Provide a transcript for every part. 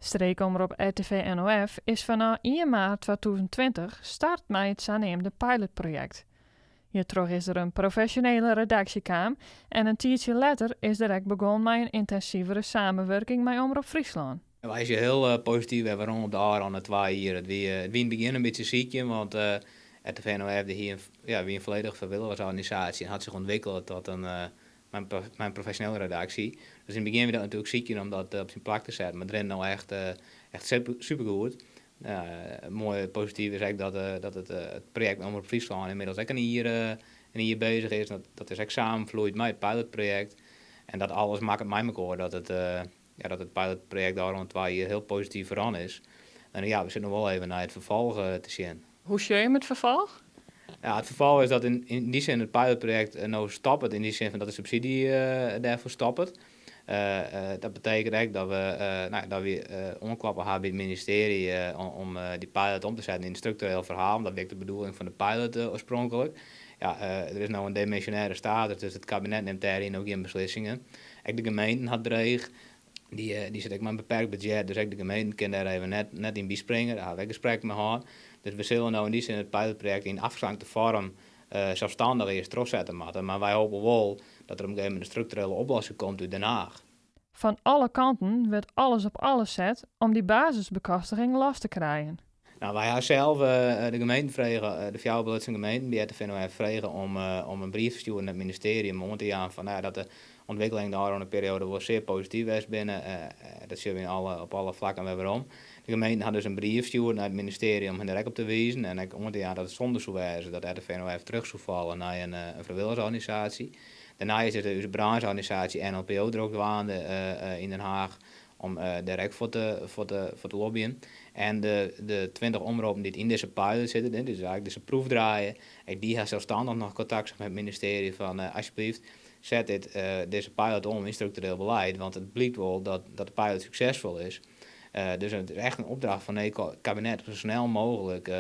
Streekomrop RTV NOF is fanôf ien maart 2020 start mei it saneamde pilotprojekt. Hjirtroch is der in profesjonele redaksje kaam en in tiidsje letter is der ek begûn mei in yntinsivere samenwurking mei Omrop Fryslân. Wy sjogge hiel posityf wer werom op de ôfrûne 2 jier. It wie yn it begjin in bytsje sykjen, want RTV NOF die hie in, ja, wie in folledige frijwilligersorganisaasje en hat sich ûntwikkele tot in mei in profesjonele redaksje. Dus yn it begjin wie dat natuerlik sykjen om dat op syn plak te setten, mar it rint no echt, echt supergoed. Moai posityf is ek dat it projekt Omrop Fryslân ynmiddels ek in jier beuzich is. Dat is ek samenfloeid mei it pilotprojekt. En dat alles makket mei mekoar ja, dat it pilotprojekt al rûn 2 jier hiel posityf foaran is. En ja, we sitte noch wol even nei it ferfolch te sjen. Hoe sjogge je it ferfolch? Ja, it ferfolch is dat yn dy sin it pilotprojekt no stoppet, yn dy sin fan dat de subsydzje dêrfoar stoppet. Dat betekent ek dat we, no, dat we oankloppe ha by it ministearje om dy pilot om te setten yn in struktureel ferhaal. Dat wie ek de bedoeling fan de pilot oarspronklik. Ja, der is no in demisjonêre status, dus it kabinet nimt dêryn noch gjin beslissingen. Ek de gemeenten ha dreech. Dy sitte ek mei in beperkt budzjet, dus ek de gemeenten kinne dêr even net yn byspringe. Dêr ha we ek gesprekken mei hân. Dus we sille no yn dy sin it pilotprojekt yn afgeslankte foarm selsstannich earst trochsette moatte. Mar wy hoopje wol dat der op in gegeven momint in strukturele oplossing komt út Den Haag. Fan alle kanten wurdt alles op alles set om dy basisbekostiging los te krijen. No, wy ha sels de gemeenten frege, de fjouwer belutsen gemeenten by RTV NOF frege om in brief te stjoeren nei it ministearje om oan te jaan fan, no ja, dat de ûntwikkeling de ôfrûne perioade wol sear posityf west binne. Dat sjogge we op alle flakken wer werom. De gemeenten ha dus in brief stjoerd nei it ministearje om har dêr ek op te wizen en ek oan te jaan dat it sonde soe wêze dat RTV NOF terug soe falle nei in frijwilligersorganisaasje. Dêrnei is de ús brancheorganisaasje NLPO drok dwaande yn Den Haag om dêr ek foar te lobbyen. En de 20 omroppen dy't yn dizze pilot sitte, dus eigentlik dizze proef draaie, ek dy ha selsstannich noch kontakt mei it ministearje fan asjebleaft, set dizze pilot om yn struktureel belied, want it blykt wol dat de pilot suksesfol is. Dus it is echt in opdracht fan it kabinet om sa snel mooglik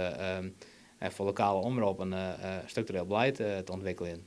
foar lokale omroppen struktureel belied te ûntwikkeljen.